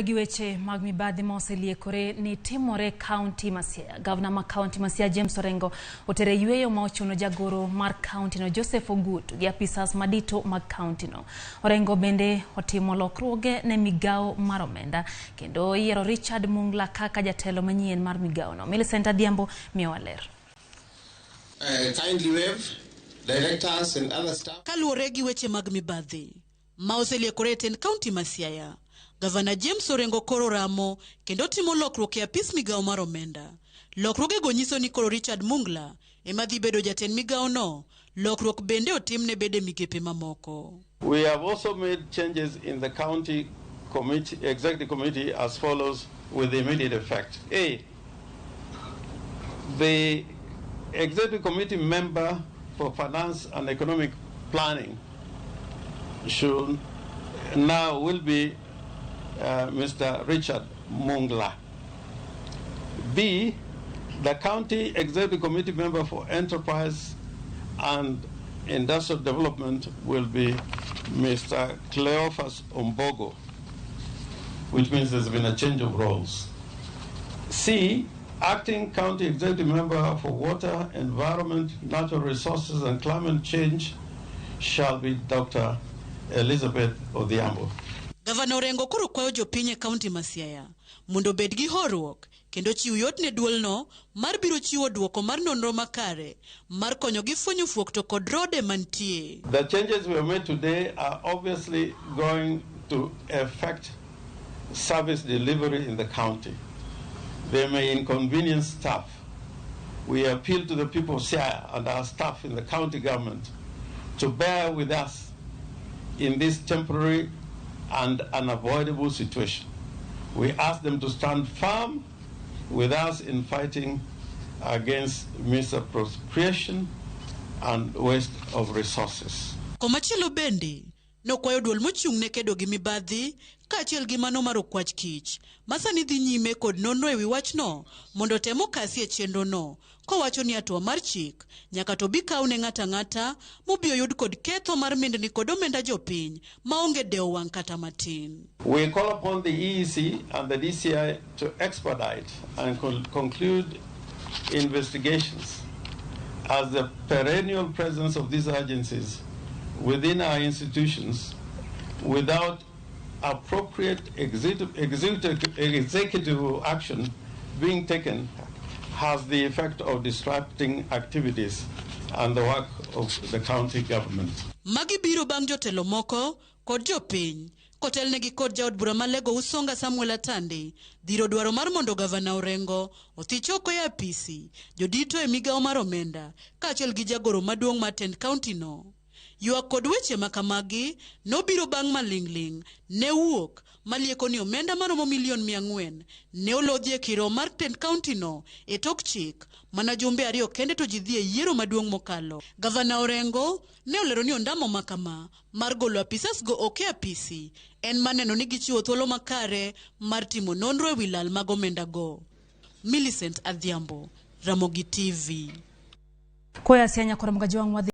Gi weche mag mibadhi ma oseliekore ni timore kaunti ma Siaya. Gavana ma kaunti ma Siaya James Orengo otere yueyo ma ochuno jagoro mar kaunti no Joseph Ogutu gi apisas madito mag kaunti no. Orengo bende otimo lokruoge ne migawo mar omenda kendo oyiero Richard Mungla kaka jatelo manyien mar migawo no. Millicent Adhiambo miyowa ler. Kindly wave, directors and other staff. Kaluwore gi weche mag mibadhi ma oseliekore e tend kaunti ma Siaya, Gavana James Orengo koro ramo kendo timo lokruok e apis migawo mar omenda. Lokruogego nyiso ni koro Richard Mungla ema dhi bedo jatend migawono. Lokruok bende otim ne bede migepe mamoko. We have also made changes in the county committee, executive committee as follows with immediate effect. A, the executive committee member for finance and economic planning should now will be Mr. Richard Mungla. B, the county executive committee member for enterprise and industrial development will be Mr. Cleophas Ombogo, which means there's been a change of roles. C, acting county executive member for water, environment, natural resources, and climate change shall be Dr. Elizabeth Odhiambo. Gavana Orengo koro kwayo jopiny e kaunti ma Siaya mondo obed gi horuok kendo chiw yot ne duolno mar biro chiwo duoko mar nonro makare mar konyogi fwenyo fuok to kod rode mantie. The changes we have made today are obviously going to affect service delivery in the county. They may inconvenience staff. We appeal to the people of Siaya and our staff in the county government to bear with us in this temporary and unavoidable situation. We ask them to stand firm with us in fighting against misappropriation and waste of resources. Komachielo bende nokwayo duol mochung' ne kedo gi mibadhi kaachiel gi mano mar okwach kich ma sani dhi nyime kod nonro ewi wachno mondo otem okasi e chenrono kowacho ni hatua mar chik nyaka to bi kaw ne ng'ato ang'ata mobi oyud kod ketho mar mindni kod omenda jopiny maonge dewo wang' kata matin. We call upon the EEC and the DCI to expedite and conclude investigations, as the perennial presence of these agencies within our institutions without appropriate executive action being taken has the effect of disrupting activities and the work of the county government. Magi biro bang' jotelo moko kod jopiny kotelnegi kod jaod bura ma Lego Usonga Samuel Atandi dhiro dwaro mar mondo gavana Orengo othich oko e apisi jodito e migawo mar omenda kaachiel gi jagoro maduong' mar tend kaunti no. Ywak kod weche makamagi nobiro bang' maling'ling' ne wuok malieko ni omenda maromo milion 400 ne olodhi e kiro mar tend kaunti no e tok chik mana jumbe 2 kende to ji dhi e yiero maduong' mokalo. Gavana Orengo ne olero ni ondamo makama mar golo apisas go ok e apisi en maneno ni gichiwo thuolo makare mar timo nonro ewi lal mag omenda go. Millicent Adhiambo, Ramogi TV. Koya Siaya nyakoro Mgajwang' wadhi.